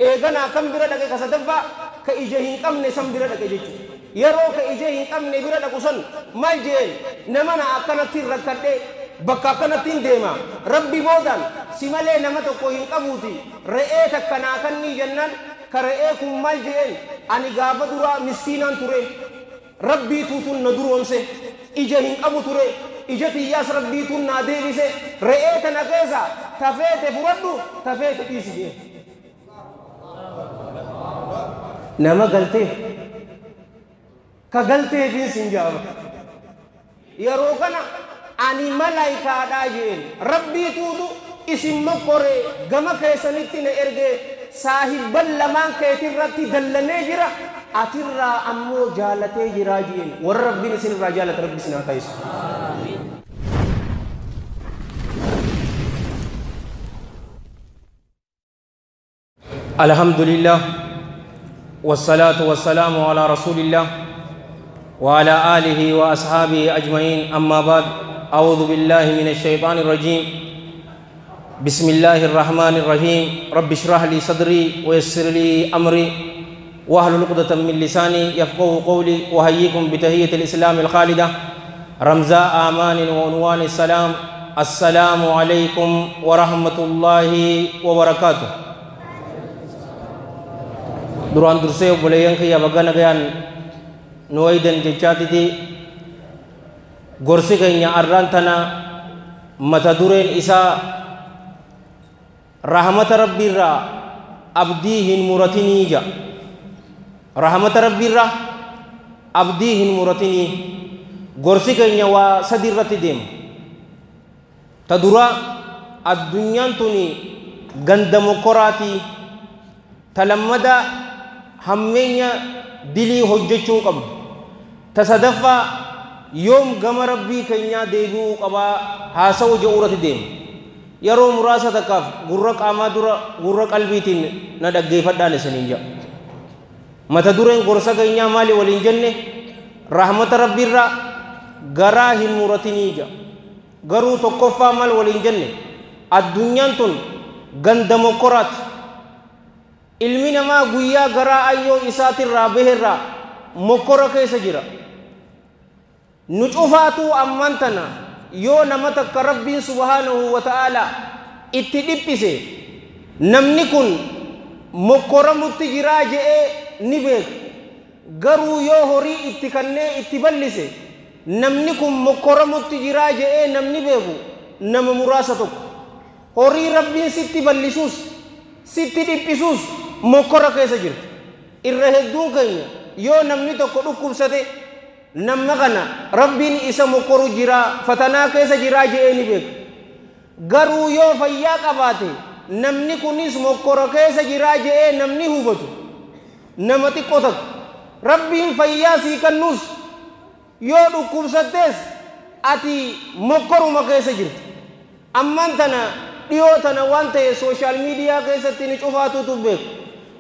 Eeganaa kan bira dhaqe ka sadaffaa ka ija hin qabne san bira dhaqe jechuudha. Yeroo ka ija hin qabne bira dhaqu san maal jeen nama na akkanatti rakkadhe bakka akkanatti hin deema rabbi boodaan si malee nama tokko hin qabuuti re'ee takka naa kannii jennaan ka re'ee kun maal jeen ani gaafa duraa miskiinaan ture rabbii tuutun na duroomse ija hin qabu ture ija tiyyaas rabbiituun naa deebise re'ee tana keessa tafeete fudhadhu tafeete dhiisi jeen. Nama galteef ka galteefiin sin jaaba yeroo kana ani malaayikaadhaa jeen rabbii tuutu isin mokkoree gama keessanitti na ergee saahibban lamaan keetirratti dallanee jira atirraa ammoo jaalatee jiraa jeen warra rabbiin isin irraa jaalate rabbi isin haa taasisu. الحمد لله والصلاة والسلام على رسول الله وعلى آله وأصحابه أجمعين أما بعد أعوذ بالله من الشيطان الرجيم بسم الله الرحمن الرحيم رب اشرح لي صدري ويسر لي أمري واحلل عقدة من لساني يفقهوا قولي وأحييكم بتحية الإسلام الخالدة رمزاء آمان وعنوان السلام السلام عليكم ورحمة الله وبركاته. Duraan dursee obboleeyyan kiyya bagga nagayaan nu waydan jechaatiti gorsi keenya arraan tana mata dureen isaa rahmata rabbiirraa abdii hin muratinii ja. Rahmata rabbiirraa abdii hin muratinii. Gorsi keenya waa sadi irratti deema. Ta duraa addunyaan tuni ganda mokoraatii. Ta lammadaa hammeenya dilii hojjechuu qabdu. Ta sadaffaa yoom gama rabbii keenyaa deebi'uu qabaa haasawu je'uurratti deema. Yeroo muraasa takkaaf gurra qaamaa dura gurra qalbiitiin na dhaggeeffadhaan isiniin jedha. Mata dureen gorsa keenyaa maali waliin jenne rahmata rabbiirraa garaa hin muratinii jedha. Garuu tokkoffaa maal waliin jenne addunyaan tun ganda mokoraati. Ilmi namaa guyyaa garaa ayyoo isaatirraa baherraa mokora keessa jira. Nu cufaatuu ammaan tana yoo nama takka rabbiin subhaanahu wa ta'aalaa itti dhiphise namni kun mokoramutti jiraa je'ee ni beeka. Garuu yoo horii itti kannee itti bal'ise namni kun mokoramutti jiraa je'ee namni beeku nama muraasa tokko. Horii rabbiin sitti bal'isuus sitti dhiphisuus mokora keessa jirti. Irra hedduun keenya yoo namni tokko dhukkubsate nama kana rabbiin isa mokoru jiraa fatanaa keessa jiraa je'ee ni beeka. Garuu yoo fayyaa qabaate namni kunis mokora keessa jiraa je'ee namni hubatu nama xiqqoo takka. Rabbiin fayyaa sii kennuus yoo dhukkubsattees ati mokoruma keessa jirti. Ammaan tana dhiyoo tana waan ta'e sooshaal miidiyaa keessatti ni cufaatutu beeku.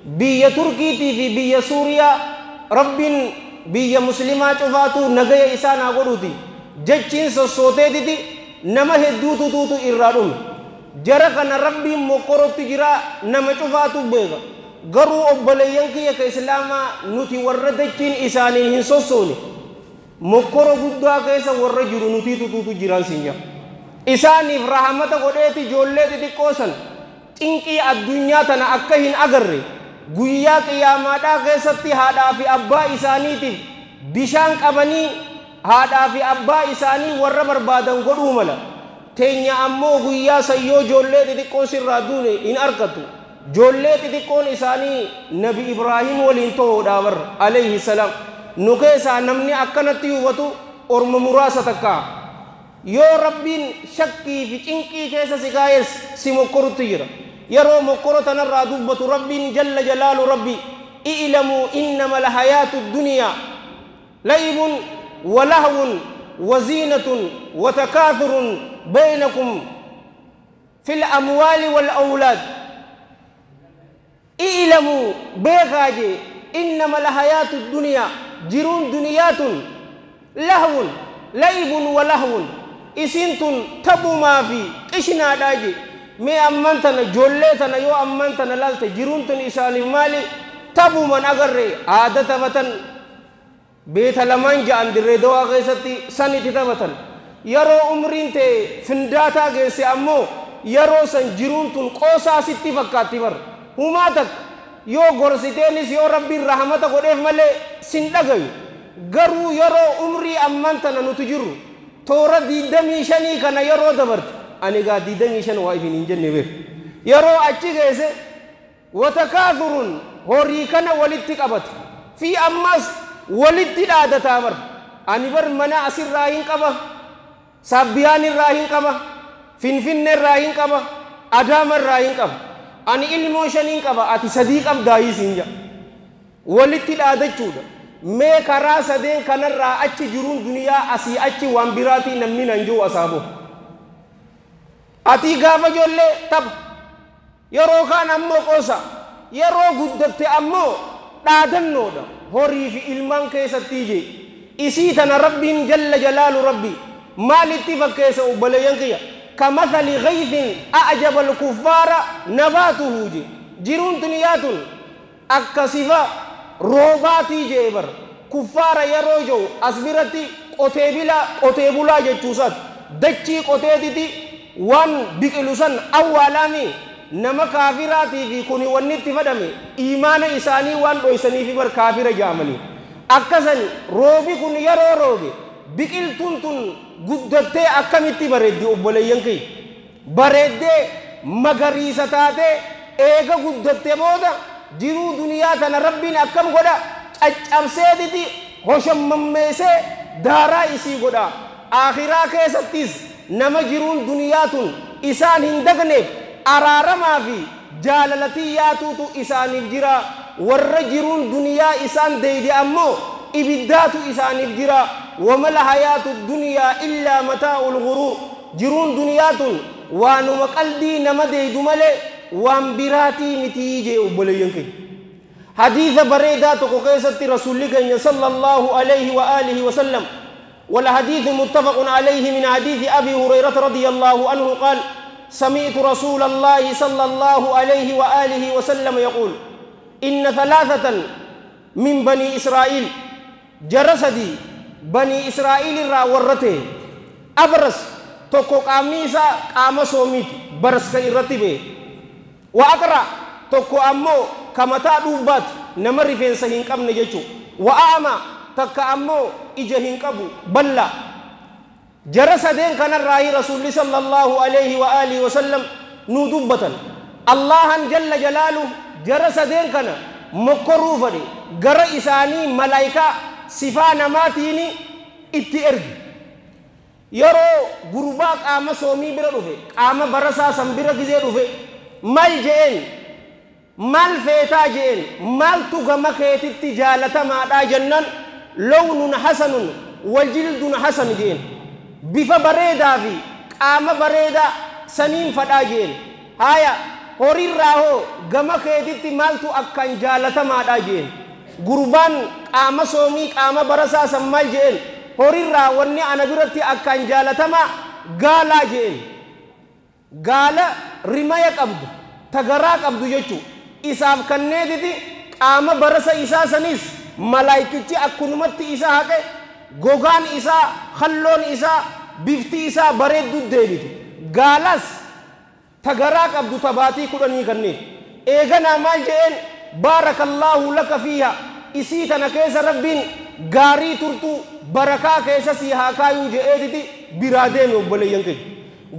Biyya Turkiitii fi biyya Suuriyaa rabbiin biyya muslimaa cufaatu nagaya isaan haa godhuuti. Jechiin sossooteetiti nama hedduutu tuutu irraa dhume. Jara kana rabbiin mokorotti jira nama cufaatu beeka. Garuu obboleeyyan kiyya ka islaamaa nuti warra dachiin isaanii hin sossoone mokoro guddaa keessa warra jiru nutiitu tuutu jiraan siin jira. Isaaniif rahamata godheeti ijoollee xixiqqoo san cinqii addunyaa tana akka hin agarre guyyaa qiyaamaadhaa keessatti haadhaa fi abbaa isaaniitiif bishaan qabanii haadhaa fi abbaa isaanii warra barbaadan godhuu mala. Teenya ammoo guyyaa san yoo ijoollee xixiqqoon sirraa duune hin argattu. Ijoollee xixiqqoon isaanii Nabi Ibraahim waliin ta'uudhaa barra alayhi salaam. Nu keessaa namni akkanatti hubatu orma muraasa takkaa. Yoo rabbiin shakkii fi cinqii keessa si kaa'es si mokkorutti jira. Yeroo mokkoro tanarraa dubbatu rabbiin jalla jalaalu rabbi i'lamuu innama alhayaatu ddunyaa la'ibun wa lahwun wa ziinatun wa takaathurun baynakum fil amwaali wal awlaad. I'lamuu beekaa jee innama alhayaatu ddunyaa jiruun duniyaatun lahwun la'ibun wa lahwun isiin tun taphumaa fi qishinaadhaa jee. Mee amman tana ijoollee tana yoo amman tana laalte jiruun tun isaaniif maali? Taphuman agarre aada taphatan beeta lamaan ja'an dirree dawaa keessatti san itti taphatan. Yeroo umriin ta'e findaataa geesse ammoo yeroo san jiruun tun qoosaa sitti fakkaatti bar. Humaa takka yoo gorsiteenis yoo rabbiin rahmata godheef malee sin dhagayu. Garuu yeroo umrii amman tana nuti jirru toora 25 kana yeroo dabarte ani gaa 25 waa ifin hin jenne beeku. Yeroo achi geesse watakaathurun horii kana walitti qabata fi ammas walitti dhaadataa bar. Ani bar mana asirraa hin qaba, Saabbiyaan irraa hin qaba, Finfinne irraa hin qaba, Adaama irraa hin qaba. Ani ilmoo 5 hin qaba, ati 3 qabdaayii siin jedha. Walitti dhaadachuudha. Mee karaa sadeen kanarraa achi jiruun duniyaa asii achi waan biraatii namni nan jiru asaaboo. Ati gaafa ijoollee tapha. Yeroo kaan ammoo qoosa. Yeroo guddatte ammoo dhaadannoodha. Horii fi ilmaan keessatti jee. Isii tana rabbiin jalla jalaalu rabbi maalitti fakkeessa obboleeyyan kiyya? Kamathali ghaythin a'jaba al-kuffaara nabaatuhu jee. Jiruun duniyaa tun akka sifa roobaatii jee bar. Kuffaara yeroo jiru as biratti qotee bulaa jechuusaati. Dachii qoteetiti waan biqilu san awwaalaami nama kaafiraatii fi kuni wanni itti fadhame imaana isaanii waan dhoysaniif bar kaafira jaamanii. Akkasan roobi kun yeroo roobe biqiltuun tun guddattee akkamitti bareeddi obboleeyyan kiyya? Bareeddee magariisa taatee eega guddatte booda jiruu duniyaa tana rabbiin akkam godha? Caccabseetiti hoshammammeessee daaraa isii godha. Akhiraa keessattis nama jiruun duniyaa tun isaan hin dagneef araaramaa fi jaalalatii yaatuutu isaaniif jira. Warra jiruun duniyaa isaan deeyde ammoo ibiddaatu isaaniif jira. Wamala hayaatu duniyaa illaa mataa'ul ghuruur. Jiruun duniyaa tun waanuma qalbii nama deeydu malee waan biraatii mitii jee obboleeyyan keenya. Hadiisa bareedaa tokko keessatti rasuulli keenya sallallahu alayhi wa alihi wa sallam والحديث متفق عليه من حديث أبي هريرة رضي الله عنه قال سمعت رسول الله صلى الله عليه وآله وسلم يقول إن 3 من بني إسرائيل جرسدي بني إسرائيل را ورته أبرس توكو قامنيسا قام سوميت برس كيرتبه وأقرأ توكو أمو كمتا دوبات نمر فين سهين قم نجچو وأعمى تك أمو إجهين قبو بلا جرسدين كان الرأي رسول صلى الله عليه وآله وسلم ندبة الله جل جلاله جرسدين كان مكروفة جر إساني ملائكة صفا نماتيني اتئرج يرو غرباك آما سومي برا آما برسا سنبرا جزي رفه مال جئن مال فيتا جئن مال تغم خيتي تجالة ما دا جنن لون حسن وجلد حسن جئن بفا بريدا في آما بريدا سنين فدا جئن هايا horii irraa gama keetitti maaltu akkaan jaalatamaadha jeen. Gurbaan qaama soomii qaama barasaa san maal jeen? Horii irraa wanni ana biratti akkaan jaalatamaa gaalaa jeen. Gaala rimaya qabdu tagaraa qabdu jechuu isaaf kanneetiti qaama barasa isaa sanis malaayikichi akkunumatti isa haqe gogaan isaa halloon isaa bifti isaa bareeddu deebite. Gaalas tagaraa qabdu tabaatii 10 kanneen. Eeganaa maal jeen? Baarakallaahu laka fiiha isii tana keessa rabbiin gaarii turtu barakaa keessa si haa kaayuu je'eetiti biraa deeme obboleeyyan keenya.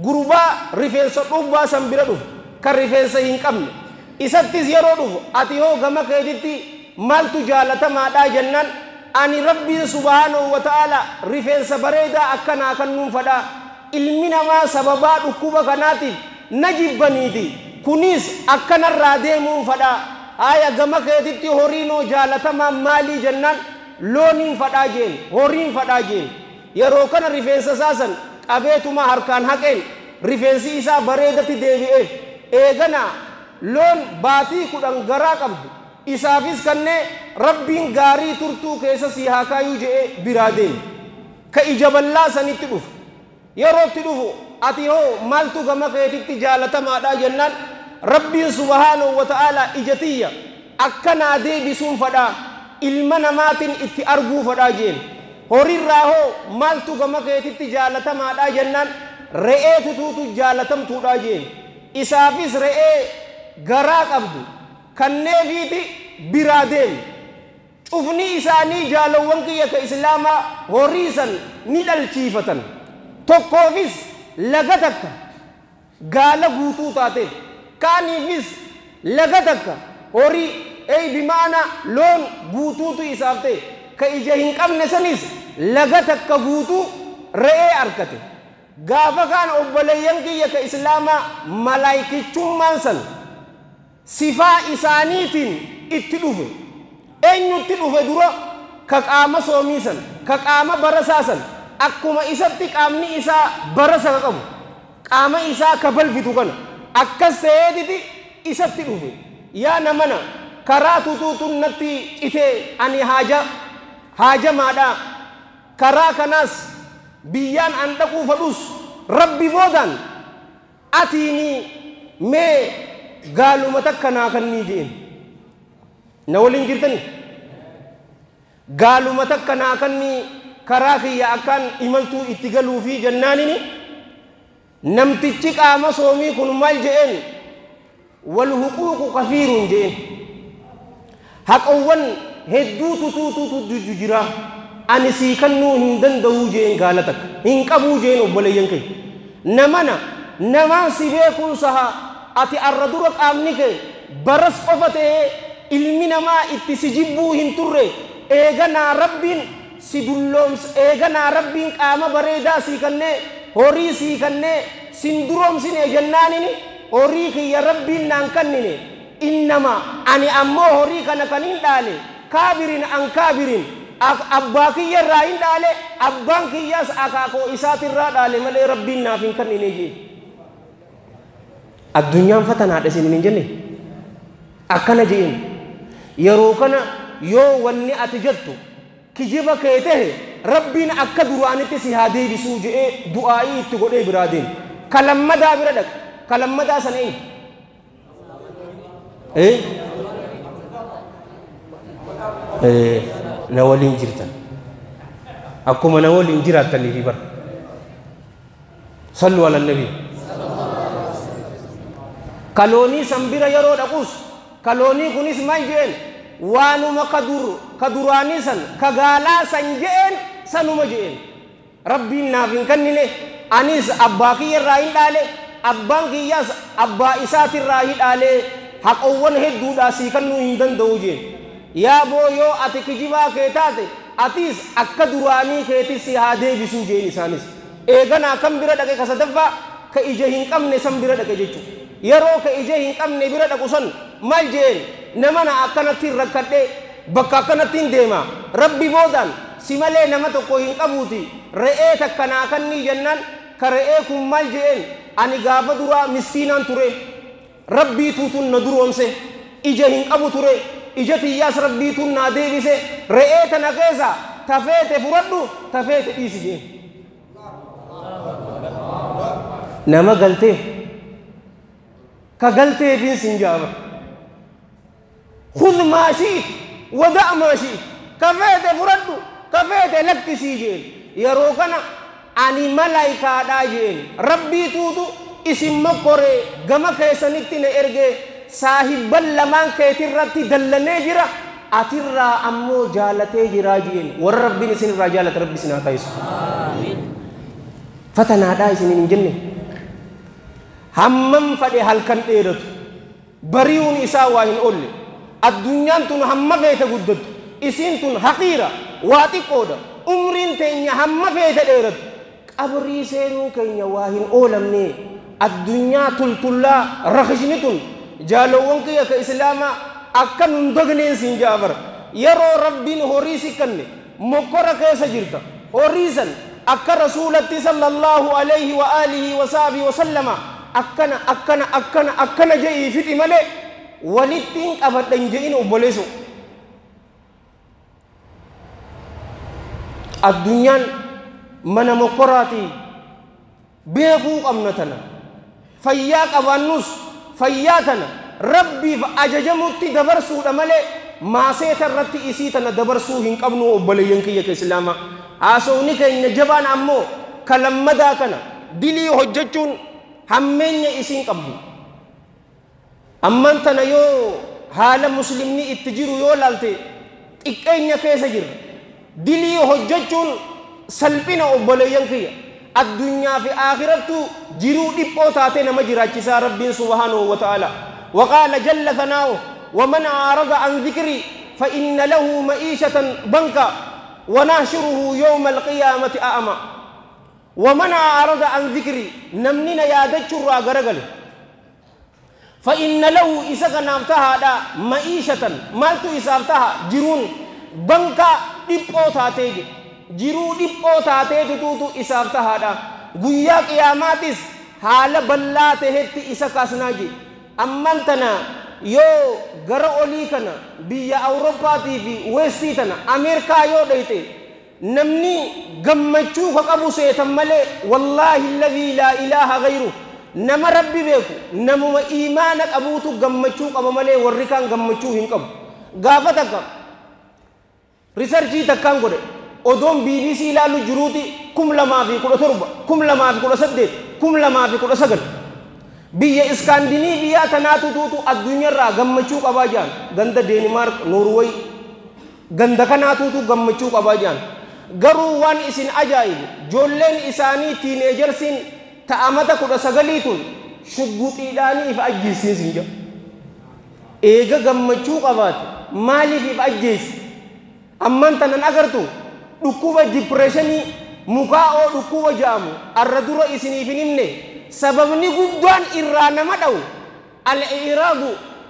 Gurbaa rifeensa dhubbaa san bira dhufu kan rifeensa hin qabne isattis yeroo dhufu ati hoo gama keetitti maaltu jaalatamaadhaa jennaan ani rabbiin subhaanahu wa ta'ala rifeensa bareedaa akkanaa kan nuun fadhaa. Ilmi namaa sababaa dhukkuba kanaatiif na jibbaniiti kunis akkanarraa deemuun fadhaa. Haya gama keetitti horiinoo jaalatamaa maalii jennaan looniin fadhaa jeen horiin fadhaa jeen. Yeroo kana rifeensa isaa san qabeetuma harkaan haqeen rifeensi isaa bareedatti deebi'eef. Eeganaa loon baatii 10 garaa qabdu isaafis kannee rabbiin gaarii turtuu keessa si haa kaayuu je'ee biraa deeme. Ka ija bal'aa sanitti dhufu yerootti dhufu Ati hoo maaltu gama keetitti jaalatamaadha jennaan Rabbiin subhaanahu wa ta'ala ija tiyya akkanaa deebisuun fadhaa ilma namaatiin itti arguu fadhaa jeen. Horiirraa hoo maaltu gama keetitti jaalatamaadha jennaan re'ee tutuutu jaalatamtuudha jeen. Isaafis re'ee garaa qabdu kanneefiiti biraa deemu. Cufni isaanii jaalawwan kiyya ka islaamaa horii san ni dhalchiifatan. Tokkoofis laga takka gaala guutuu taateef, kaaniifis laga takka horii ey bimaana loon guutuutu isaaf ta'e. Ka ija hin qabne sanis laga takka guutuu re'ee argate. Gaafa kaan obboleeyyan kiyya ka islaamaa malaayikichummaan san sifaa isaaniitiin itti dhufe. Eenyutti dhufe dura? Ka qaama soomii san, ka qaama barasaa san, akkuma isatti qaamni isaa barasa ka qabu, qaama isaa ka balfitu kana akkas ta'eetiti isatti dhufe. Yaa namana karaa tutuutun natti citee ani haajamaadha. Karaa kanaas biyyaan an dhaquu fadhus Rabbi boodaan atiini mee gaaluma takka naa kannii jeen. Na waliin jirtani? Gaaluma takka naa kannii karaa kiyya akkaan imaltuu itti galuufi jennaanini namtichi qaama soomii kun maal je'een? Wal huquuqu kafiiruun je'een. Haqawwan hedduu tutuututu jira. Ani sii kannuu hin danda'uu jeen gaala takka hin qabuu jeen obboleeyyan kee. Namana namaan si beekuun saha ati arra dura qaamni kee baras qofa ta'ee ilmi namaa itti si jibbuu hin turre. Eeganaa Rabbiin si dulloomsa, eeganaa Rabbiin qaama bareedaa sii kannee horii sii kannee sin duroomsine jennaanini horii kiyya Rabbiin naan kannine. Innama ani ammoo horii kana kan hin dhaale kaabirin an kaabirin abbaa kiyya irraa hin dhaale, abbaan kiyyaas akaakoo isaatirraa dhaale malee Rabbiin naaf hin kannine jee. Addunyaan fatanaadha isin hin jenne akkana jeen. Yeroo kana yoo wanni ati jettu kijiba kee tahe Rabbiin akka duraanitti si haa deebisuu je'ee du'aa'ii itti godhee biraa deema. Kalammadaa bira dhaqa. Kalammadaa sana eenyu? Na waliin jirtan. Akkuma na waliin jiraattaniifi bara. Sallu ala nabii. Kaloonii san bira yeroo dhaqus kaloonii kunis maal jeen? Waanuma ka duraanii san ka gaalaa san je'een sanuma je'een. Rabbiin naaf hin kennine, anis abbaa kiyya irraa hin dhaale, abbaan kiyyaas abbaa isaatirraa hin dhaale, haqawwan hedduudhaa sii kennuu hin danda'u jeen. Yaa boo yoo ati kijibaa kee taate atis akka duraanii keetis si haa deebisuu jeen isaanis. Eeganaa kan bira dhaqe ka sadaffaa ka ija hin qabne san bira dhaqe jechuudha. Yeroo ka ija hin qabne bira dhaqu san maal jeen? Namana akkanatti rakkadhee bakka akkanatti hin deema. Rabbi boodaan si malee nama tokko hin qabuuti. Re'ee takka naa kannii jennaan ka re'ee kun maal jeen? Ani gaafa duraa miskiinaan ture. Rabbii tuutun na duroomse. Ija hin qabu ture. Ija tiyyaas Rabbii tuun naa deebise. Re'ee tana keessa tafeete fudhadhu tafeete dhiisi jeen. Nama galteef ka galteefin sin jaaba. Khudh maa shi'it wada' maa shi'it. Kafeete fudhadhu kafeete lakkisii jeen. Yeroo kana ani malaayikaadhaa jeen. Rabbii tuutu isin mokkoree gama keessanitti na ergee saahibban lamaan keetirratti dallanee jira. Atirraa ammoo jaalatee jiraa jeen. Warra Rabbiin isinirraa jaalate Rabbi isin haa taasisu. Fatanaadhaa isiniin hin jenne. Hammam fadhe halkan dheeratu bari'uun isaa waa hin oolle. Addunyaan tun hamma feete guddattu, isiin tun haqiira waa xiqqoodha. Umriin teenya hamma feete dheeratu qabrii seenuu keenya waa hin oolamne. Addunyaa tultullaa rakishni tun jaalowwan kiyya ka islaamaa akka nun dogneen siin jaafara. Yeroo Rabbiin horii si kanne mokkora keessa jirta. Horii san akka rasuulatti sallallahu alayhi wa alihi wa sahbihi wa sallama akkana akkana akkana akkana je'ii fixi malee walittiin qabadha hin je'in obboleessu. Addunyaan mana mokkoraati. Beekuu qabna tana. Fayyaa qabaannus fayyaa tana Rabbiif ajajamutti dabarsuudha malee maaseeta irratti isii tana dabarsuu hin qabnu. Obboleeyyan kiyya ka islaamaa, haasawni keenya jabaan ammoo ka lammadaa kana, dilii hojjechuun hammeenya isiin qabdu. Amman tana yoo haala muslimni itti jiru yoo laalte, xiqqeenya keessa jirra. Dilii hojjechuun salphina, obboleeyyan kiyya. Addunyaa fi aakirattu jiruu dhiphoo taate nama jiraachisaa. Rabbiin subhaanahu wa ta'ala, وقال جل ثناؤه: ومن أعرض عن ذكري فإن له معيشة ضنكا ونحشره يوم القيامة أعمى. ومن أعرض عن ذكري، namni na yaadachuurraa garagale، فإن له isa kanaaf tahaadha، معيشة maaltu isaaf taha? Jiruun ضنكا dhiphoo taatee, jiruu dhiphoo taateetutuutu isaaf tahaadha. Guyyaa qiyaamaatis haala bal'aa tahetti isa kaasnaa je. Amman tana yoo gara olii kana, biyya Awurooppaatii fi Weestii tana, Ameerikaa yoo dheyte, namni gammachuu ka qabu seetan malee, والله الذي لا إله غيره, nama Rabbi beeku, namuma iimaana qabuutu gammachuu qaba malee warri kaan gammachuu hin qabu. Gaafa takka research takkaan godhe. Odoon BBC ilaalu jiruuti, 2017, 2018, 2019, biyya Iskaandiniiviyaa tanaatu tuutu addunyaarraa gammachuu qabaa jiran. Ganda Deenimaark, Noorweey, ganda kanaatuutu gammachuu qabaa jiran. Garuu waan isin ajaa'ibu, ijoolleen isaanii teenagersiin ta'amata 19 tun shugguxiidhaanii if ajjeesiin jedha. Eega gammachuu qabaate maaliif if ajjeesi? Amman tanan agartu dhukkuba depression, mukaa'oo dhukkuba ja'amu arra dura isiniif hin himne. Sababni guddaan irraa nama dha'u الإعراض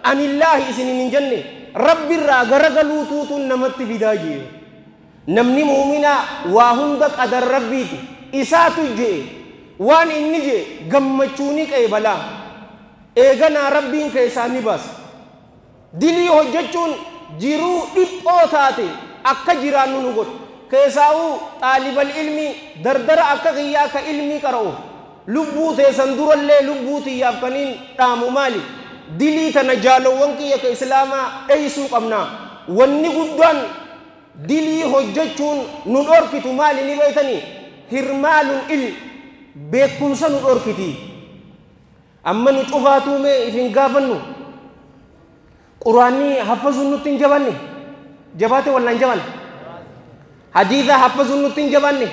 عن الله isiniin hin jenne? Rabbirraa garagaluutuutu namatti fidaa jee. Namni muuminaa waa hunda qadar Rabbiiti isaatu jee. Waan inni jee gammachuuni qeebalaa. Eeganaa Rabbiin keessaa ni baasa. Dilii hojjechuun jiruu dhiphoo taate akka jiraannu nu godhu. Keessaa'uu طالب العلم, dardara akka kiyyaa ka ilmii qara'uuf, lubbuu teessan durallee lubbuu tiyyaaf kaniin dhaamu maali? Dilii tana, jaalowwan kiyya ka islaamaa, dheeysuu qabnaa. Wanni guddaan dilii hojjechuun nu dhorkitu maali ni beeytanii? حرمان العلم, beekumsa nu dhorkiti. Amma nu cufaatuu mee ifin gaafannu, Quraanni haffazuun nutti hin jabanne? Jabaate wallaan jaban? Hadiisa haffazuun nutti hin jabanne?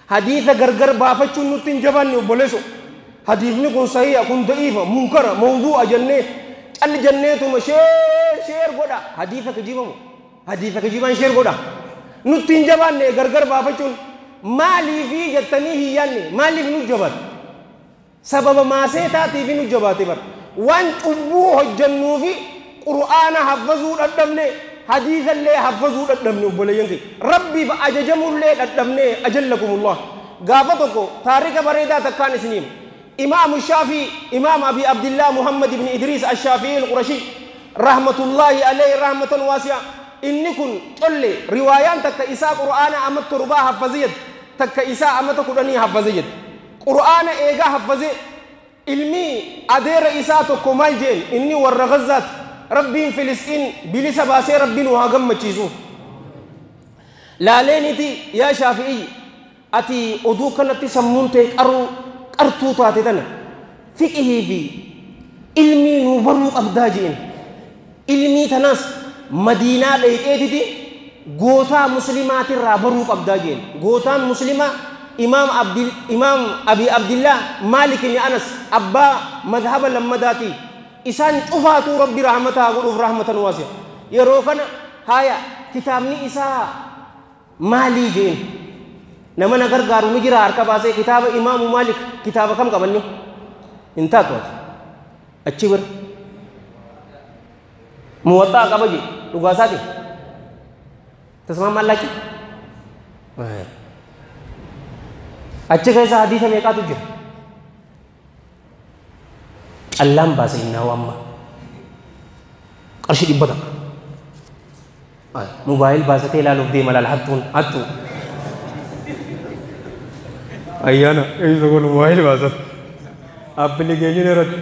Hadiisa gargar baafachuun nutti hin jabanne? Obboleesso, hadiisni kun sahiha, kun da'iifa, munkara, mawduu'a jennee calli jenneetuma share share godha. Hadiisa kijibamu, hadiisa kijibaan share godha. Nutti hin jabanne gargar baafachuun? Maaliifii jettanii hin yaanne? Maaliif nu jabaate? Sababa maaseetaatiif nu jabaate bara. Waan cubbuu hojjennuufi Qur'aana haffazuu dadhabne, hadiisallee haffazuu dadhabne. Obboleeyyan kee, Rabbiif ajajamullee dadhabne. أجلكم الله. Gaafa tokko taarika bareedaa takkaan isiniim. Imaamu Shaafii, Imaam Abi Abdillah Muhammad ibn Idriis Ashaafii Alqurashii رحمة الله عليه رحمة واسعة, inni kun colle. Riwaayaan takka isaa Qur'aana amata 7 haffaze jette, takka isaa amata 10 haffaze jette. Qur'aana eegaa haffaze, ilmi adeera isaa tokko maal jeen? Inni warra Gazzaati. Rabbiin Filisxiin bilisa baasee Rabbiin waa gammachiisu. Laaleeniti, yaa Shaafi'ii, ati oduu kanatti sammuun ta'e qaruu qartuu taate tana fiqihii fi ilmii nuu baruu qabdaa jeen. Ilmii tanaas Madiinaa dheeyxeetiti gootaa muslimaatirraa baruu qabdaa jeen. Gootaan muslimaa Imaam Abdil Imaam Abi Abdillah Maalik ibn Anas, abbaa madhaba lammadaati. Isaan cufaatuu Rabbi rahmataa godhuuf رحمة واسعة. Yeroo kana, haya, kitaabni isaa maalii jeen. Nama na gargaaru ni jira harka baasee? Kitaaba Imaamu Maalik kitaaba kam qabanni? Hin taatu ati achi bira Muwaxxaa qaba jee. Dhugaasaati tasmaammaallaachi achi keessa hadiisa meeqaatu jira? Callaan baase innaa amma qarshii 100 mobaayil baasatee ilaaluuf deema. Laal, hattuun hattuu. Ayyaana eessa kun mobaayilii baasan appilikeeshinii irratti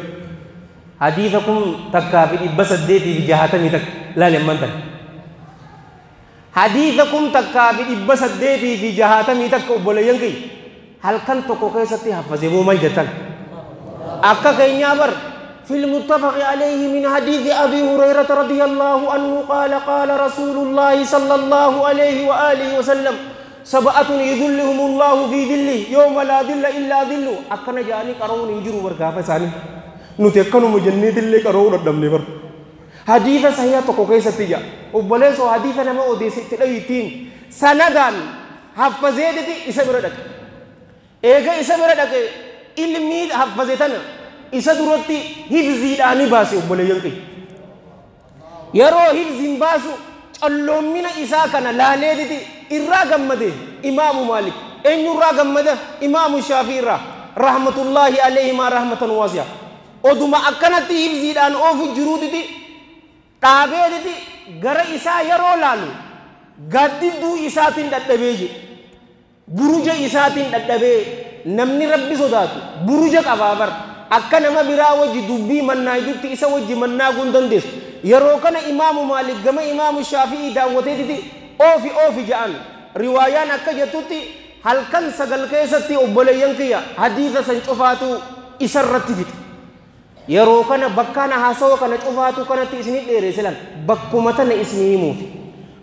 hadiisa 1861 laali ammaan tana hadiisa 1861 obboleeyyan kiyya halkan tokko keessatti haffazee boo maal jettan akka keenyaa bar في المتفق عليه من حديث أبي هريرة رضي الله عنه قال قال رسول الله صلى الله عليه وآله وسلم سبعة يذلهم الله في ذله يوم لا ذل إلا ذله. أكن جاني قرون ينجروا بركافة ثاني نتكلم مجنة اللي قرون الدم نبر حديث صحيح تكوكي ستيجا وبلسو حديث نما أوديس تلاقيتين سندان حفظتي إسمردك إيجا إسمردك علمي حفظتنا isa duratti hifziidhaan ni baase obboleeyyan kiyya. Yeroo hifziin baasu calloomina isaa kana laaleetiti irraa gammade Imaamu Maalik. Eenyurraa gammada? Imaamu Shaafii irraa. Rahmatullaahi alayhimaa rahmatan waasi'a. Oduma akkanatti hifziidhaan oofu jiruutiti dhaabeetiti gara isaa yeroo laalu gaaddidduu isaatiin dadhabee jedhe. Buruja isaatiin dadhabee namni rabbi sodaatu buruja qabaa bara. Akka nama biraa wajji dubbii mannaayidutti isa wajji mannaaguu hin dandeessu. Yeroo kana Imaamu Maalik gama Imaamu Shaafi'ii daawwateetiti oofi oofi ja'an. Riwaayaan akka jettutti halkan 9 keessatti obboleeyyan kiyya hadiisa san cufaatu isarratti fixe. Yeroo kana bakkaana haasawa kana cufaatu kanatti isinii dheeresse lan bakkuma tana isinii himuufi.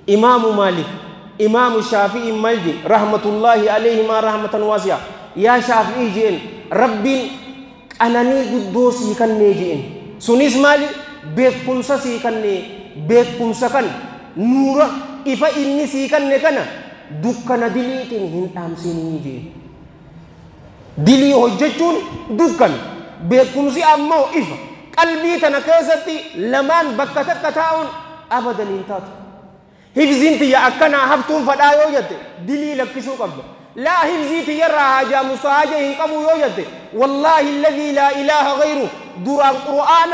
Imaamu Maalik Imaamu Shaafi'ii maal jedhe rahmatullaahi alayhimaa rahmatan waasi'a. Yaa Shaafi'ii jeen rabbiin qananii guddoo sii kannee jeen sunis maali beekumsa sii kannee beekumsa kana nuura ifa inni sii kanne kana dukkana diliitiin hin dhaamsinii jeen dilii hojjechuun dukkana beekumsi ammoo ifa qalbii tana keessatti lamaan bakka takka taa'uun abadan hin taatu hifziin tiyya akkanaa haftuun fadhaa yoo jette dilii lakkisuu qabda. لا هفزي تيرا حاجة مصاجة هنقبو يوجد والله الذي لا إله غيره دران قرآن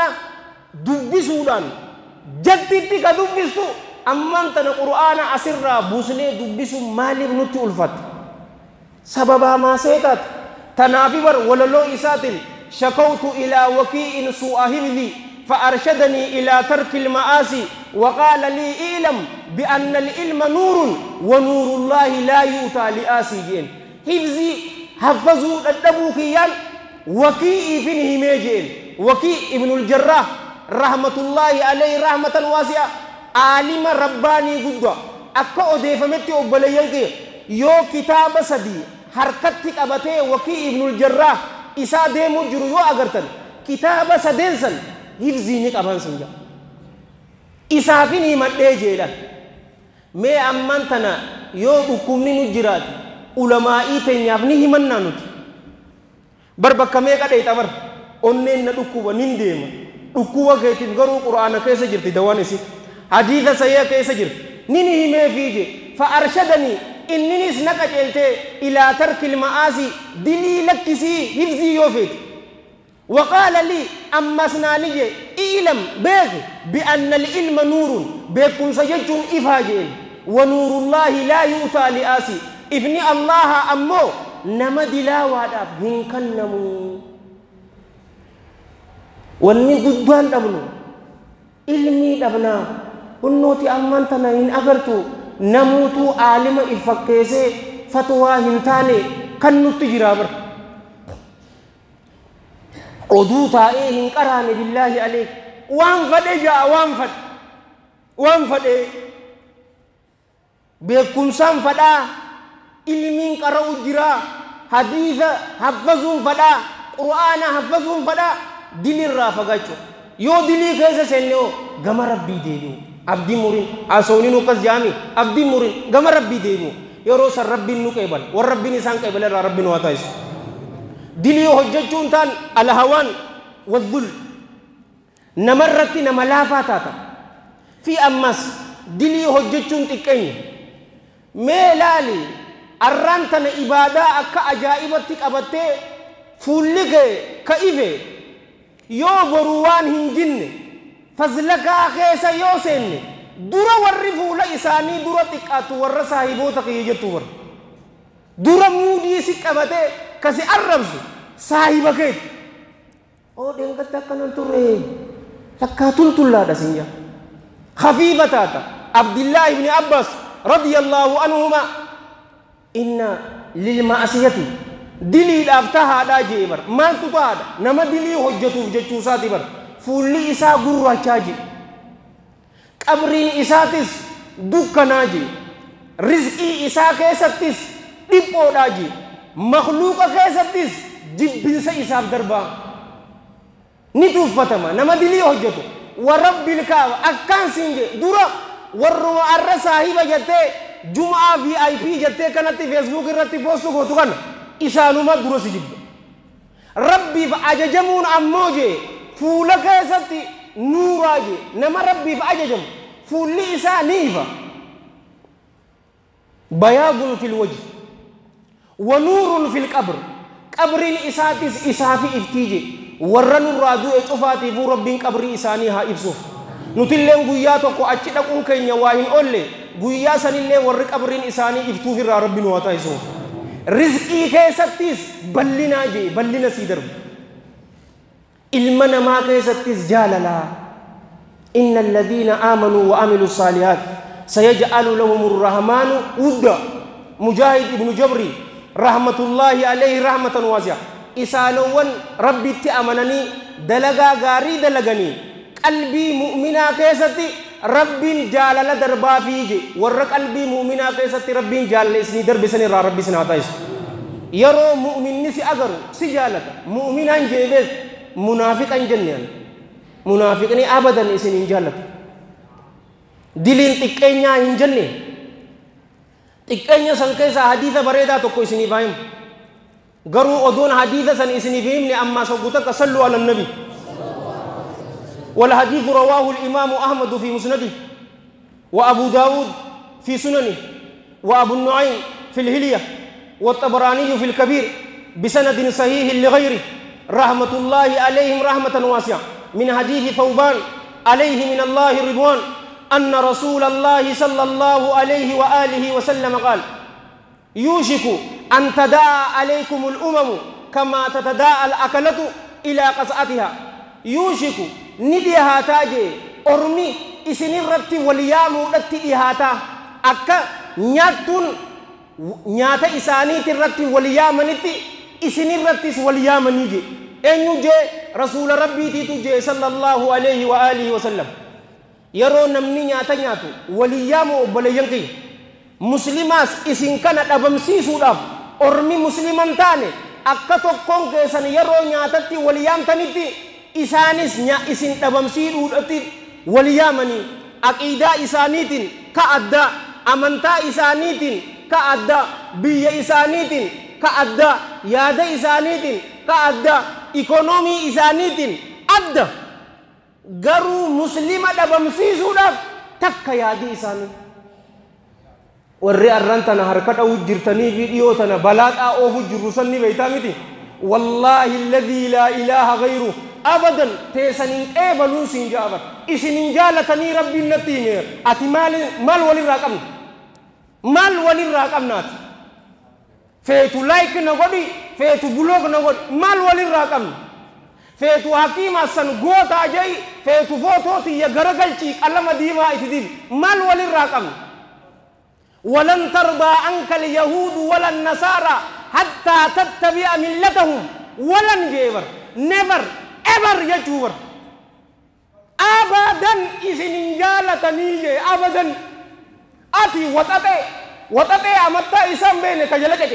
دبسودان جدتي كدبسو أما أنت القرآن أسرى بوسني دبسو مالي نتي ألفت سببا ما سيتات تنافبر وللو إسات شكوت إلى وكيء سوء حفظي فأرشدني إلى ترك المآسي وقال لي اعلم بأن العلم نور ونور الله لا يؤتى لآسي جين حفظي حفظوا الدبوكيان وكيء فينه ميجين وكيء ابن الجراح رحمة الله عليه رحمة واسعة عالم رباني قدوة أكا أديفمتي أبليانك يو كتاب سدي حركتك أبتي وكيء ابن الجراح إسا ديمو جرو يو أغرتن كتاب سدنسن hifzii ni qaban sun jaa isaafin himadhee jeedhan mee ammaan tana yoo dhukkubni nu jiraate ulamaa'ii teenyaaf ni himannaa nuti bar bakka meeqa dheexa bar onneen na dhukkuba nin deema dhukkuba keetiif garuu qura'aana keessa jirti dawaan isi hadiisa sayyaa keessa jirti nin himeefii je fa arshadanii inninis na qaceeltee ilaa tarkil ma'aasii dilii lakkisii hifzii yoo feete. وقال لي أما سناني اعلم بيك بأن العلم نور بيكم سجدتم إفاجئ ونور الله لا يؤتى لآسي إفني الله أمو نمد لا واداف هنكنمو واني قدوان دبنو علمي دبنا ونوتي أمان تنين أغرتو نموتو عالم إفكيسي فتوى هنتاني كنو تجرابر oduu taa'ee hin qaraane billaahi aleek waan fadhe ja'a waan fadhe beekumsaan fadhaa ilmiin qara'u jiraa hadiisa haffazuun fadhaa qur'aana haffazuun fadhaa dilirraa fagaachuu yoo dilii keessa seenne hoo gama rabbii deebi'u abdii murin haasawni nu akkas jaami abdii murin gama rabbii deebi'u yeroo san rabbiin nu qeebala warra rabbiin isaan qeebala irraa rabbiin waa taasisu. Dilii hojjechuun taan alhawaan wadhul namarratti nama laafaa taata fi ammas dilii hojjechuun xiqqeenya mee laali arraan tana ibaadaa akka ajaa'ibatti qabattee fuulli kee ka ife yoo boru waan hin jinne fazlakaa keessa yoo seenne dura warri fuula isaanii dura xiqqaatu warra saahiboota kiyya jettu warra dura muudii si qabatee Kasi arrabsu saahiba keeti. Oo dheengatta akkanan turre takkaa tultullaadha sin jaa. Khafiifa taata. Abdillaa ibni Abbas radiyallahu anhuma inna lilma'asiyati diliidhaaf tahaadhaa jee bar. Maaltu tahaadha? Nama dilii hojjetuuf jechuu isaati bar. Fuulli isaa gurraachaa jee. Qabriin isaatis dukkanaa jee. Rizqii isaa keessattis dhiphoodhaa jee. Makhluuqa keessattis jibbinsa isaaf darbaa. Ni tuuffatama nama dilii hojjetu. Warabbil kaaba akkaan siin jee dura warruma arra saahiba jettee Jum'aa VIP jettee kanatti Facebook irratti poostu gootu kana isaanuma dura si jibba. Rabbiif ajajamuun ammoo jee fuula keessatti nuuraa jee nama rabbiif ajajamu fuulli isaa ni ifa. Bayaadun fil wajhi wa nuurun fil qabr. Qabriin isaatis isaafi iftii jee warra nurraa du'e cufaatiifuu rabbiin qabrii isaanii haa ibsuuf. Nutilleen guyyaa tokko achi dhaquun keenya waa hin oolle guyyaa sanillee warri qabriin isaanii iftuuf irraa rabbi nu haa taasisuuf. Rizqii keessattis bal'inaa jee bal'ina sii darbu. Ilma namaa keessattis jaalalaa. Inna alladhiina aamanuu wa amilu saalihaat sayaj'alu lahumur rahmaanu wudda. Mujaahid ibnu Jabri rahmatullaahi alayhi rahmatan waasi'a. Isaanowwan rabbitti amananii dalagaa gaarii dalaganii qalbii mu'minaa keessatti rabbiin jaalala darbaa fiige warra qalbii mu'minaa keessatti rabbiin jaalala isinii darbe san irraa rabbi isin haa taasisu. Yeroo mu'minni si agaru si jaalata mu'minaan jeebees munaafiqan jenneen munaafiqni abadan isin hin jaalatu. Diliin xiqqeenyaa hin jenne xiqqeenya san keessaa hadiisa bareedaa tokko isiniif haa himu. Garuu odoon hadiisa san isiniif himne ammaa soggu takka sallu ala nabi. والحديث رواه الإمام أحمد في مسنده وأبو داود في سننه وأبو النعيم في الهلية والطبراني في الكبير بسند صحيح لغيره رحمة الله عليهم رحمة واسعة من حديث ثوبان عليه من الله رضوان أن رسول الله صلى الله عليه وآله وسلم قال يوشك أن تداعى عليكم الأمم كما تتداعى الأكلة إلى قصعتها. يوشك نديهاتا جي أرمي إسنرتي وليامو رتي إهاتا أكا نياتون نياتا إساني ترتي وليامنتي إسنرتي وليامني جي أنيو جي رسول ربي تيتو جي صلى الله عليه وآله وسلم. يرو نمني نياتا نياتو وليامو بلينكي مسلماس إسن كانت أبمسي سوداف أرمي مسلمان تاني أكا tokkoon keessan yeroo nyaatatti waliyaamtanitti isaanis isin dhabamsiisuudhaatti waliyaamanii aqiidaa isaaniitiin ka addaa amantaa isaaniitiin ka addaa biyya isaaniitiin ka addaa yaada isaaniitiin ka addaa ikonoomii isaaniitiin adda garuu muslima dhabamsiisuudhaaf takka yaadii isaanii. Warri arran tana harka dha'uu jirtanii fi dhiyoo tana balaa oofu jirru sanni beektaa miti. Wallaahi alladhii laa ilaaha ghayru abadan teessaniin qeebaluun siin jaaban isinin jaalatanii rabbiin natti himeera. Ati maal walirraa qabna? Maal walirraa qabnaati? Feetu like na godhi, feetu block na godhi, maal walirraa qabna? Feetu hakiima san gootaa ja'i, feetu footoo tiyya garagalchii qalama diimaa itti dibi, maal walirraa qabna? ولن ترضى عنك اليهود ولا النصارى حتى تتبع ملتهم ولن جيبر never ever يجوبر أبدا إذن جالتني أبدا أتي وتأتي وتأتي أمتا إسان بينك جلتك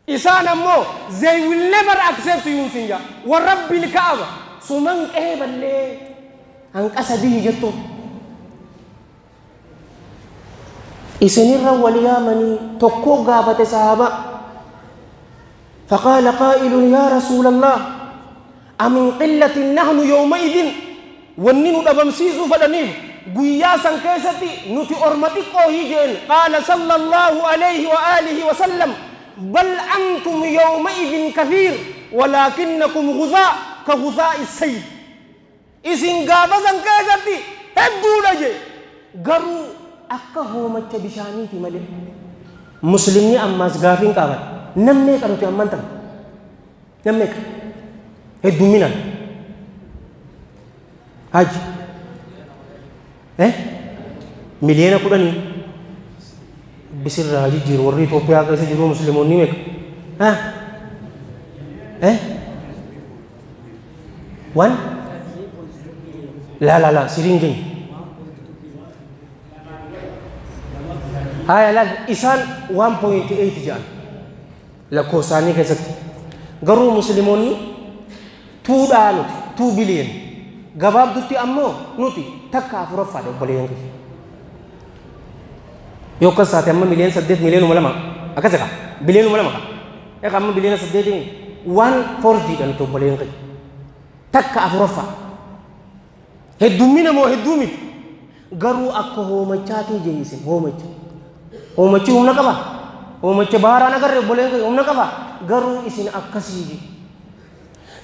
إسان أمو they will never accept you سنجا ورب الكعبة سمن كهبل لي أنك أسديه جتو إسنر وليامني تكو غافة صحابة فقال قائل يا رسول الله أمن قلة نحن يومئذ ونن أبمسيس فدنيه قياسا كيستي نتي أرمتك أوهيجين قال صلى الله عليه وآله وسلم بل أنتم يومئذ كثير ولكنكم غثاء كغثاء السيل إسن غافة كيستي هدو لجي قروا akka hoomacha bishaaniiti malee muslimni ammaas gaafiin qaban Namni kan nuti amman tan namni hedduminaan haji 10 miliyoona bisirraa jijjiiru warri Itoophiyaa keessa jiru musliimoonni meeqa wan la la la siriin keenya haya laal isaan 1.8 jedhan lakkoofsaanii keessatti garuu musliimoonni tuudhaa nuti 2 billion gabaabdutti ammoo nuti takka afuraffaadha obboleeyyan keessa yoo akkas taate amma 8 miliyoonuma 2 akkas egaa 2 biliyoonuma ka egaa amma 8 biliyoona 1/4dha nuti obboleeyyan keessa takka afuraffaa heddummina moo hedduu miti garuu akka hoomachaatii jeeyisin hoomacha hoomachi humna qaba hoomacha baharaan agarre obboleeyyan keessa humna qaba garuu isin akkasii je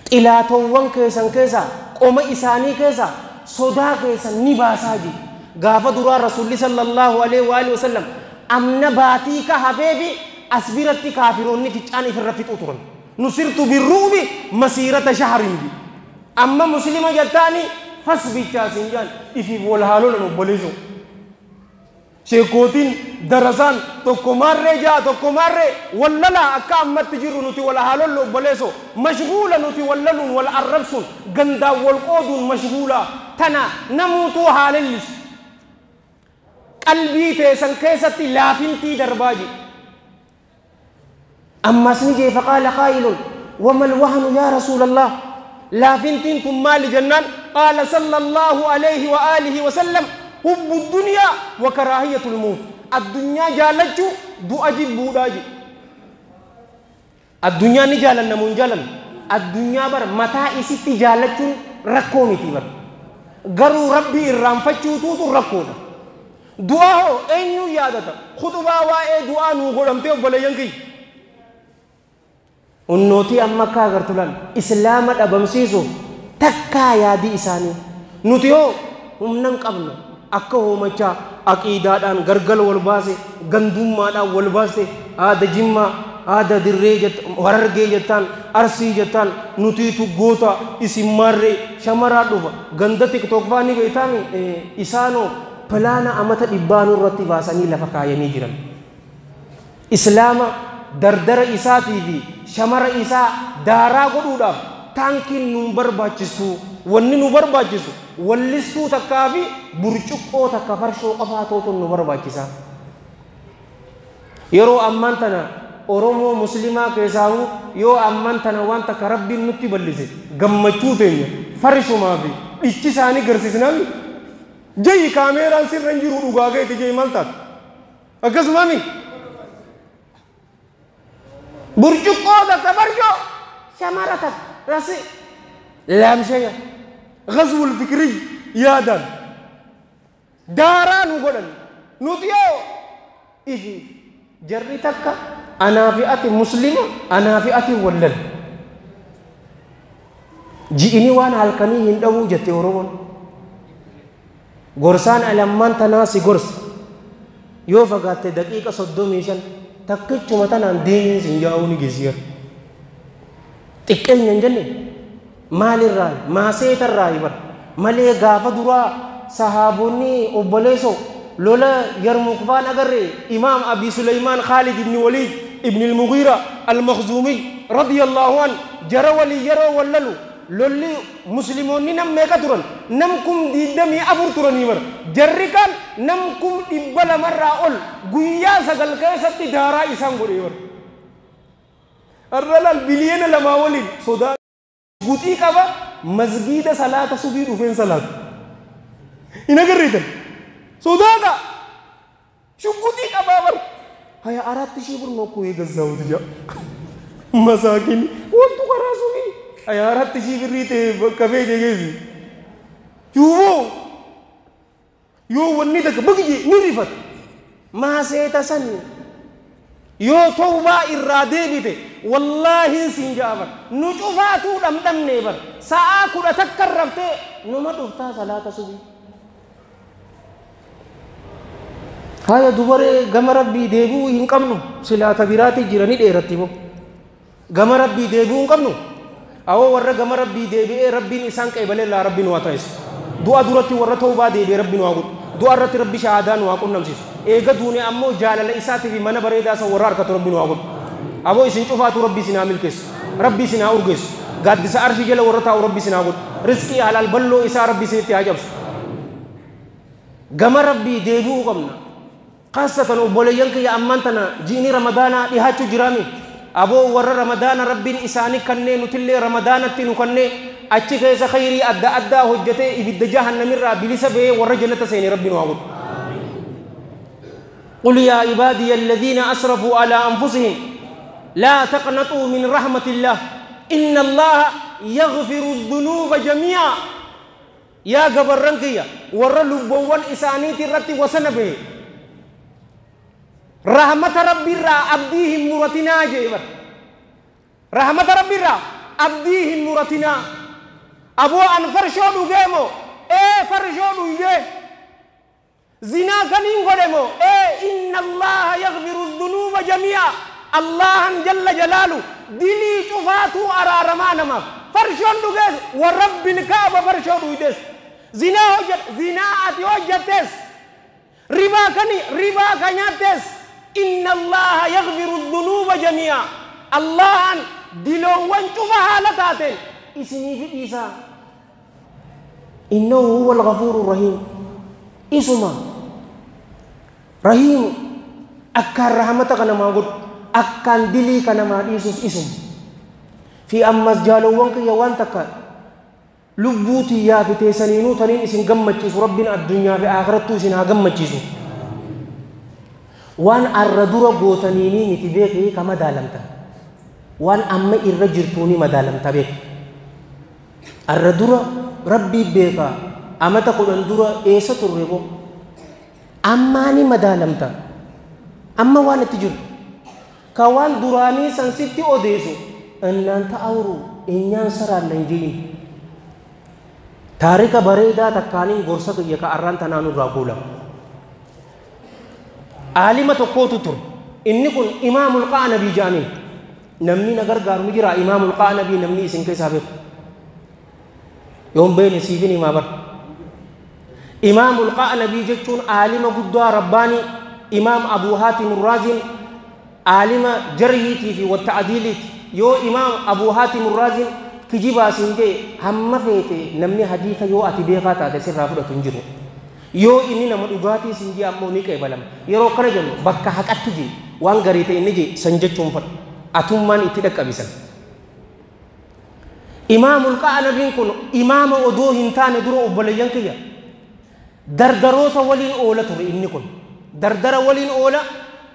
xilaatowwan keessan keessa qoma isaanii keessa sodaa keessan ni baasaa je gaafa duraa rasuulli sallallahu alaihi wa alihi wasallam amna baatii ka hafeefi as biratti kaafiroonni ficcaan ifirra fixuu turan nusirtu birru'bi masiirata shahrin bi amma muslima jettaani fas bichaa sin jaan ifiif wal haalolan obboleessu sheekootiin darasaan tokko maarree jaa tokko maarree wallalaa akka ammatti jirru nuti wal haalollu obboleesso mashguula nuti wallaluun wal arrabsuun gandaan wal qooduun mashguula tana namuutuu haalellisu qalbii teessan keessatti laafintii darbaa jedhe ammas ni jee faqaala qaa'ilun wama alwahnu yaa rasuula allah laafintiin tun maali jennaan qaala sallallahu alayhi wa alihi wa sallam hubbu dunyaa wa karaahiyatul mawt addunyaa jaallachuu du'a jibbuudhaa jedhe addunyaa ni jaalanna moo hin jaalannu addunyaa bar mataa isitti jaallachuun rakkoo miti bar garuu rabbi irraanfachuutuutu rakkoodha du'aa hoo eenyuu yaadata khutubaa waa'ee du'aa nuu godhamtee obboleeyyan kiyya unnootii amma akka agartu laal islaama dhabamsiisuuf takkaa yaadii isaanii nuti hoo humna hin qabnu akka hoomachaa aqiidaadhaan gargal wal baase gandummaadhaan wal baaste aada jimmaa aada dirree harargee jettaan arsii jettaan nutiitu goota isin maarree shamaraa dhufa ganda tiktok faa ni beektaami isaanoo pilaana amata dhibbaanuu irratti baasanii lafa kaayanii jiran islaama dardara isaatii fi shamara isaa daaraa godhuudhaaf taankiin nu barbaachistu wanni nu barbaachisu wallistuu takkaa fi burcuqqoo takka farshoo qofaa tootu nu barbaachisa yeroo ammaan tana oromoo muslimaa keessaahu yoo ammaan tana waan takka rabbiin nutti bal'ise gammachuu teenya farshumaa fi dhichi isaanii garsiisnaan jayi kaameeraan sirra hin jiru dhugaa keeti jayi maal taata akkasumami burcuqqoo takka farshoo shamara takka rasi laamshaya غزو الفكري yaadaan daaraa nu godhan nuti yoo ifi jarri takka anaa fi ati muslima anaa fi ati wallal ji'ini waan halkanii hin dhabuu jette oromoon gorsaan alammaan tanaa si gorsa yoo fagaatte daqiiqa 35 takkichuma tanaan diiniin sin jaa'uu ni geessiyar xiqqeenya hin jenne maalirraa maaseetarraa bar malee gaafa duraa sahaabonni obboleeso lola yarmuuk faan agarre imaam abi suleymaan khaalid ibni waliid ibni almugiira almakhzuumiy radiyallahu an jara walii yeroo wallalu lolli musliimoonni nam meeqa turan nam 24,000 turanii bara jarri kaan nam 200,000rraa ol guyyaa 9 keessatti daaraa isaan godhee bara har'a laal 2 biliyoona waliin sodaa guxii qaba masgiida salaata subii dhufeen salaatu hin agarreetan sodaadha shugguxii qabaa bar 24,000 ብር ነው እኮ የገዛሁት ጃ መሳኪን ወጡ karaa subii 24,000 birrii ta'e bakka feete geessi yuuboo yoo wanni takka bagje ni rifata maaseeta sani yoo tawbaa irraa deebite wallaahin siin ja'a bar nu cufaatuu dhamdhamne bar sa'aa 11 raftee numa dhuftaa salaata subii Haya dubaree gama rabbii deebi'uu hin qabnu silaa tabiraati jiranii dheeratti moo gama rabbii deebi'uu hin qabnu awoo warra gama rabbii deebi'ee rabbiin isaan qeebalee laa rabbiin waa taasisu du'a duratti warra tawbaa deebi'ee rabbiin waa godhu du'a irratti rabbi shahaadaa nu haa qunnamsiisu eega duune ammoo jaalala isaatii fi mana bareedaa san warra harkatu rabbiin waa godhu aboo isin cufaatu rabbi isin haa milkeessu rabbi isin haa urgeessu gaaddisa arshii jala warra taa'u rabbi isin haa godhu rizqii halaal balloo isaa rabbi isinitti haa cabsu gama rabbii deebi'uu qabna خاصة obboleeyyan kiyya ammaan tana ji'ini ramadaanaa dhihaachuu jiraami aboo warra ramadaana rabbiin isaanii kannee nutillee ramadaanatti nu kannee achi keessa khayrii adda addaa hojjetee ibidda jahannamirraa bilisa bahee warra jannata seene rabbiin waa godhu. قل يا عبادي الذين أسرفوا على أنفسهم لا تقنطوا من رحمة الله إن الله يغفر الذنوب جميعا يا قبرنكيا ورا لبوان إسانيتي رتي وسنبه رحمة ربي را أبديهم مرتنا جيبر رحمة ربي را أبديهم مرتنا أبو أن فرشو دوغيمو إيه فرشو دوغي زنا كنين قدمو إيه إن الله يغفر الذنوب جميعا الله جل جلاله دلي شفاتو أرى رمانا ما فرشو دوغيس ورب الكعبة فرشو دوغيس زنا هجت زنا أتي هجتس ربا كني ربا كنياتس إن الله يغفر الذنوب جميعا الله دلوان شوفها لتاتين إسني في إيسا إنه هو الغفور الرحيم إسما رحيم أكان رحمتك أنا ما أقول أكان دلي كان ما إيسوس إسم في أمس جالوانك يوانتك لبوتي يا في تيسانينو تنين إسن قمتشيسو ربنا الدنيا في آخرته إسن قمتشيسو وان الردورة قوتنيني نتبيكي كما دالمتا وان أما الرجرتوني ما دالمتا بيك الردورة ربي بيكا أما تقول اندورة إيسا ترغبو أماني ما دالمتا أما وان تجرت كوان دوراني سنسيتي أوديسو أن أنت أورو إنيان سرار لنجين تاريخ بريدا تكانين غرسك يكا أران تنانو راقولا عالمة قوت تر إني كن إمام القعنبي جاني نمني نغر غار مجرا إمام القعنبي نمني سنكي سابق يوم بين سيفني ما بر إمام القعنبي جتون عالمة قدوة رباني إمام أبو حاتم الرازي عالمة جرهيتي في والتعديليت يو إمام أبو حاتم الرازي كجيبا سنجي هم فيتي نمني حديثة يو أتبيغا تاتي رافضة تنجرو yoo inni nama dhugaatii siin jee ammoo ni qeebalama yeroo kana jennu bakka haqatti jee waan garii ta'e inni jee san jechuun fadha atummaan itti dhaqqabisan. Imaamul Qa'anabiin kun imaama odoo hin taane dura obboleeyyan kiyya dardaroota waliin oola ture inni kun dardara waliin oola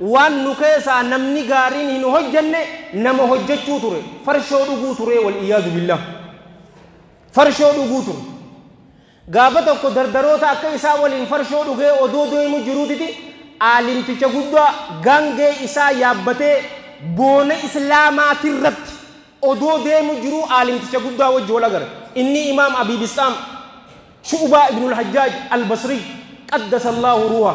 waan nu keessaa namni gaariin hin hojjenne nama hojjechuu ture farshoo dhuguu ture wal iyyaadu billah farshoo dhuguu ture. Gaafa tokko dardaroota akka isaa waliin farshoo dhugee odoo deemu jiruutiti aalimticha guddaa gaangee isaa yaabbatee boona islaamaatirratti odoo deemu jiruu aalimticha guddaa wajji wal agare inni imaam Abii Bistaam Shu'baa ibnul Hajjaaj al-Basri qaddasa Allahu ruuha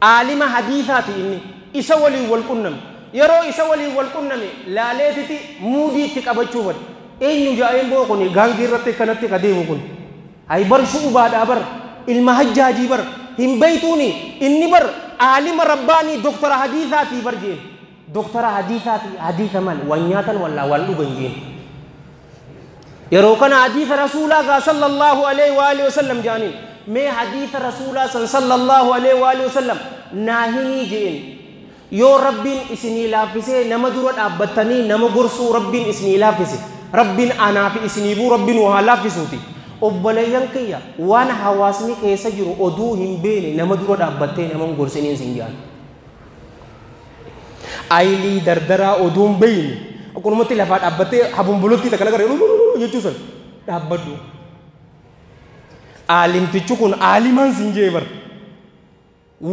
aalima hadiisaati inni isa waliin wal qunname yeroo isa waliin wal qunname laaleetiti muudii itti qabachuu fadhe eenyu jaa'een boo kun gaangee irratti kanatti ka deemu kun ay bar shu'baadhaa bar ilma hajjaajii bar hin beeytuuni inni bar aalima rabbaanii doktara hadiisaatii bar jeen doktara hadiisaatii hadiisa maal waan nyaatan wallaa waan dhugan jeen yeroo kana hadiisa rasuulaa gaa sallallahu alaihi wa alihi wasallam jaaniin mee hadiisa rasuulaa san sallallahu alaihi wa alihi wasallam naa himii jeen yoo rabbiin isinii laaffisee nama dura dhaabbattanii nama gorsuu rabbiin isinii laaffise rabbiin anaa fi isinii buu rabbiin waa laaffisuuti obboleeyyan kiyya waan hawaasni keessa jiru oduu hin beene nama dura dhaabbattee nama hin gorsiniin sin jaan. Aylii dardaraa oduu hin beeyne akkanumatti lafaa dhaabbattee habumbulutti takka lagaree jechuu san dhaabbadhu. Aalimtichi kun aalimaan sin jee bar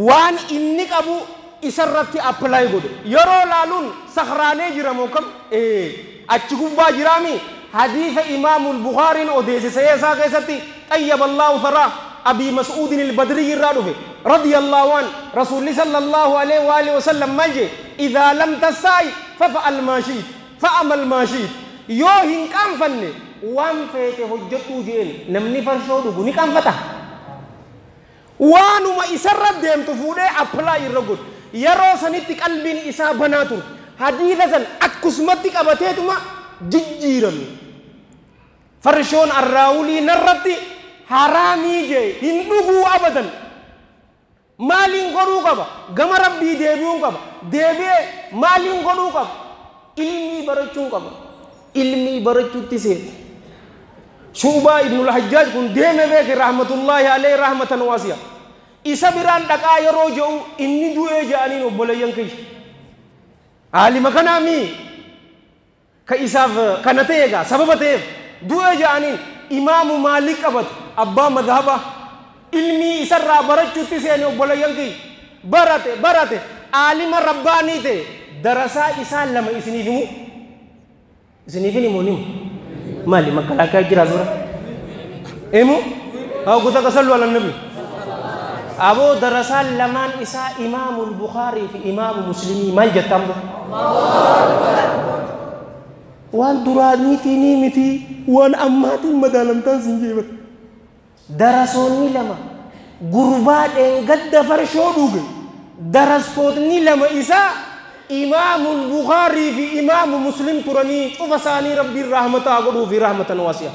waan inni qabu isarratti apply godhe yeroo laaluun sakhraanee jira moo kam achi gubbaa jiraami حديث إمام البخاري أوديس سيسا كيستي طيب الله ثراه أبي مسعود البدري الرادف رضي الله عنه رسول صلى الله عليه وآله وسلم مالجي إذا لم تستعي ففعل ما شئت فأمل ما شئت يوهن كان فني وان فيته حجتو جين نمني فرشو دغني كان فتا وانما إسرت ديم تفوده أبلاي الرجل يرو سنتي قلبين إسا بناتو حديثا أكسمتك أبتيتما ججيرم فرشون الراولي نرتي حرامي جي هندوغو أبدا مالين قدو قبا غم ربي ديبيون قبا ديبي مالين قدو قبا علمي برچون قبا علمي برچو تسي شوبا ابن الحجاج كن ديمه بك رحمة الله عليه رحمة واسعة إسا بران دقا يرو جو إني دوئي جانين وبوليين كيش عالي مكانامي كإساف كنتيغا سببتيف دوئي جانين إمام مالك أبد أبا مذهبا علمي إسرى برچو تسيني وبوليين كيش برate برate عالم رباني تي درسا إسا لما إسني فيمو إسني فيني نيمو مالي مكلاكا جرا زورا إمو أو كتا صلوا على النبي أبو درسا لمان إسا إمام البخاري في إمام مسلمي مال جتام وان دراني تيني متي وان أماتي مدالمتان سنجيبر درسوني لما غربات إن قد فرشو دوغ درستوني لما إسا إمام البخاري في إمام مسلم ترني وفساني ربي الرحمة أقول في رحمة واسعة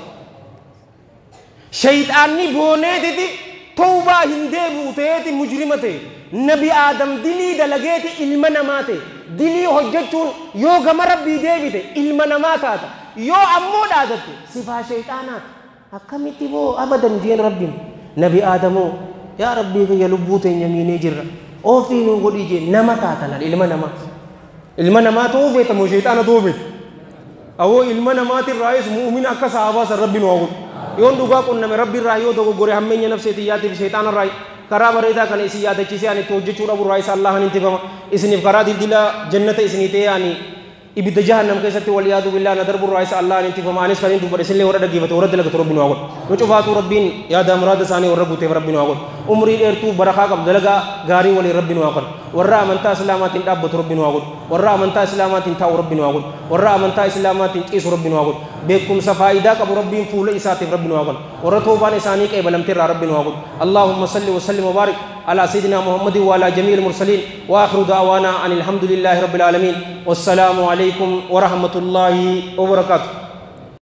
شيطاني بونيتي توبة هندبو تيتي مجرمتي نبي آدم دلي دلقيتي علم نماتي دلي حجتون يو غم ربي ديبتي علم نماتات يو أمود آدتي صفا شيطانات أكمتي بو أبدا دين ربي نبي آدمو يا ربي يا لبوتين يميني جرة أوفي نقول يجي نماتات علم نمات علم نمات أوفيت مو شيطان توفيت أو علم نمات الرئيس مؤمن أكا صحابة ربي نوعود يون دوغا كن نمي ربي الرأي دوغو غوري همين نفسي تياتي في شيطان الرأي كرا بريدا كان إسي ياده چيسي يعني توجه چورا بو رئيس الله انتفاما إسني كرا دل دلا جنة إسني تي يعني إبد جهنم كيستي والعياذ بالله ندرب الرئيس الله انتفاما أنس كان دوبر إسن لي ورد دغيبت ورد لغت ربي نوعود نچوفاتو ربين يا دامراد ساني وربو تي ربي نوعود عمري ديرتو برخا قب دلغا غاري ولي ربي نوعود ورا أمنتا إسلامات دابت ربي نوعود ورا أمنتا إسلامات تاو ربي نوعود ورا أمنتا إسلامات تيس ربي نوعود بكم سفايدا قب ربي فول إساتي ربي نوعود ورا توبان إساني كي بلمتر ربي نوعود اللهم صل وسلم وبارك على سيدنا محمد وعلى جميع المرسلين وآخر دعوانا أن الحمد لله رب العالمين والسلام عليكم ورحمة الله وبركاته.